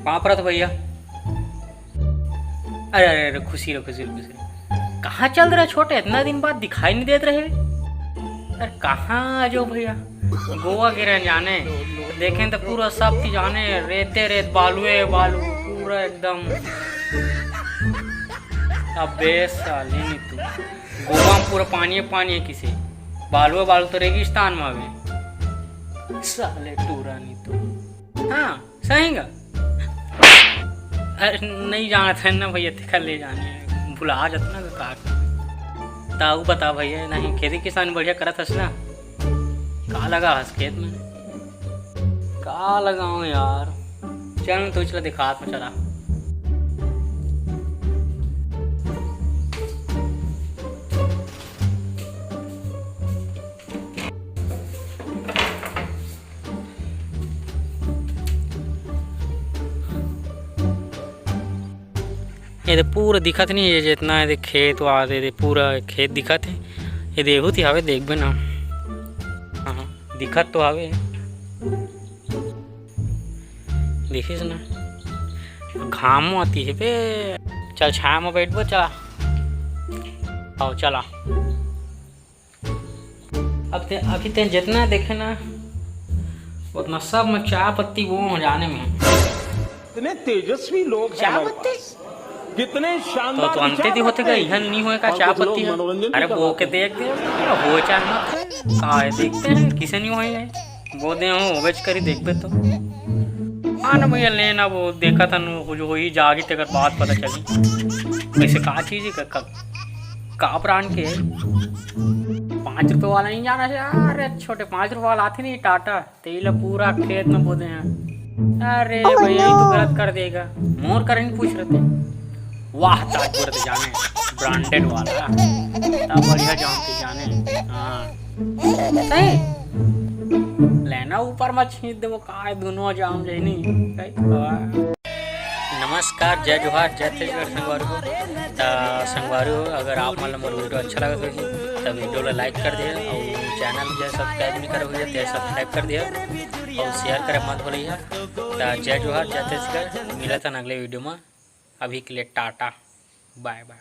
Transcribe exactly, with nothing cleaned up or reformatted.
कहाँ पर था भैया? अरे, अरे, अरे, खुशी रहो, खुशी रहो, खुशी रहो। कहाँ चल रहे छोटे? इतना दिन बाद दिखाई नहीं देत रहे। अरे, कहाँ जो भैया, गोवा गे रहेन जाने, देखेन त पूरा सब चीज जाने, रेते रेत, बालुए बालू, पूरा एकदम। अबे साले नी तू, गोवा में पूरा पानी पानी हे किसे, बालुए बालू तो रेगिस्तान में हवे। साले टूरा नी तू। हाँ, सही गा। अरे, नहीं जानत हे ना भैया, तेकर ले जाने, भुला जात ना तो का। ताऊ बता भैया, नहीं खेती किसानी बढ़िया करत हस ना? का लगा हस खेत में? का लगाऊं यार, चल तो चला दिखात हूँ, चला। ये दे पूरा दिखत नहीं, ये जितना ये दे खेत वा, ये दे पूरा खेत दिखत हे। ये दे एहू ती हावे, देखबे ना। हाँ, हाँ, दिखत तो हावे। देखिस ना, घामो आती हे बे। चल, छाया में बैठबो, चला। आओ, चला। अब ते, अभी ते जितना देखे ना, उतना सब में चाय पत्ती वो हो जाने में। इतने तेजस्वी लोग हैं चाय हमारे पत्ती? पास। कितने तो, शानदार तो अंते चाय दी होते पत्ती गए, हैं। इहन नहीं होए का और चाय कुछ लोग पत्ती है? मनोरंजन भी अरे, वो करवाते के हैं। देख दे, हो चाय मत, का है, देखते हैं, किसे नहीं होए है। वो दे हो, बेच करी देखबे तो। हाँ ना भैया, लेना वो देखा था, नु, जो ही जागी, तेकर बात पता चली। वैसे का चीज है, का, का, का ब्रांड के है? पाँच रुपए वाला नहीं जाना चाहिए। अरे, छोटे पाँच रुपए वाला आते नहीं, टाटा, तेला पूरा खेत में बोते हैं। अरे भैया, ये तो गलत कर देगा। मोर कर नहीं पूछ रहे थे। वाह, ताजपुर ते जाने, ब्रांडेड वाला। ता बढ़िया जाम के जाने। हाँ। सही। लेना ऊपर मत छींच देबो, काय दोनों जाम जइनी। सही। वाह। नमस्कार, जय जोहार, जय छत्तीसगढ़ संगवारी हो। त संगवारी हो, अगर आप मन ल मोर वीडियो अच्छा लगत होही, त वीडियो ल लाइक कर दिया और चैनल जो है सब्सक्राइब नहीं करे हुए, तो सब्सक्राइब कर दिया और शेयर करे मत भूलिए। त जय जोहार, जय छत्तीसगढ़, मिलत हन अगले वीडियो में। अभी के लिए टाटा, बाय बाय।